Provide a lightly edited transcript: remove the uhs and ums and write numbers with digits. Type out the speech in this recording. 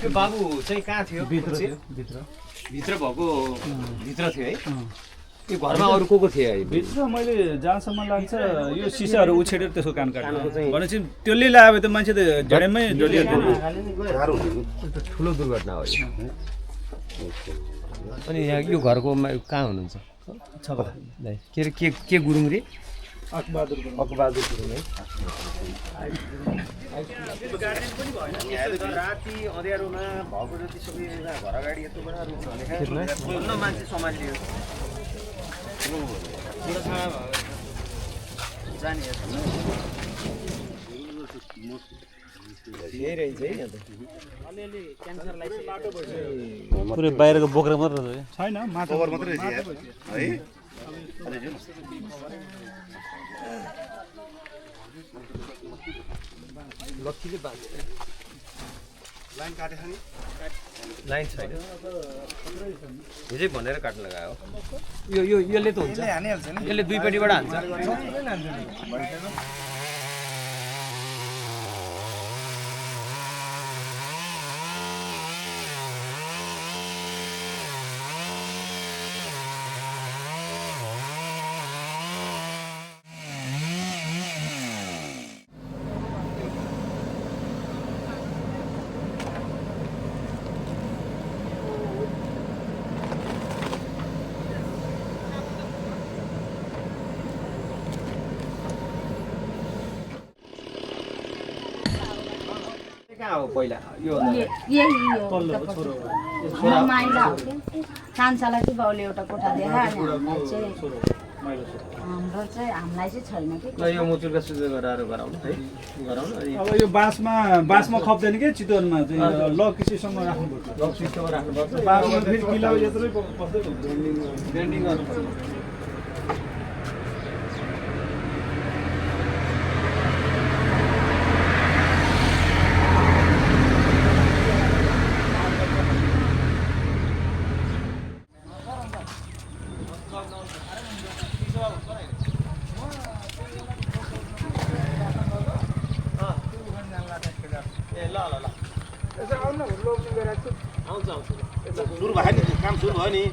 त्यो बाबु चाहिँ कहाँ थियो? भित्र भित्र भएको भित्र थियो है? यो घरमा अरू को थिए है? भित्र मैले जहाँसम्म लाग्छ यो सिसाहरू उछेडेर त्यसको कान काट्नु भनेपछि त्यसले लगायो त मान्छे त झडेमै डलियो ठुलो दुर्घटना हो यो। अनि यहाँ यो घरको कहाँ हुनुहुन्छ? के गुरुङ रे? अकबहादुर गुरुङ है। राति अँध्यारोमा भएको जति सबै घर अगाडि यस्तो बनाएर मान्छे सम्हालियो पुरै बाहिरको बोक्रा मात्र छैन मात्र मात्रै है लक्कीले बाँच्छ लाइन काटेछ नि लाइन छैन हिजै भनेर काट्न लगायो यो यसले त हुन्छ हानिहाल्छ नि यसले दुईपट्टिबाट हान्छ कहाँ हो पहिला यो माइला हो कि कान्छालाई चाहिँ बाउले एउटा कोठा देखायो हाम्रो चाहिँ हामीलाई चाहिँ छैन कि यो मुचुरका सुझाव गराएर गराउनु है गराउनु अनि अब यो बाँसमा खप्दैन के चितवनमा चाहिँ लक सिस्टममा राख्नुपर्छ लक सिस्टममा राख्नुपर्छ बाँसमा फेरि किलो यत्रै बस्दै ग्राइन्डिङ गर्नुपर्छ सुरु भयो नि काम सुरु भयो नि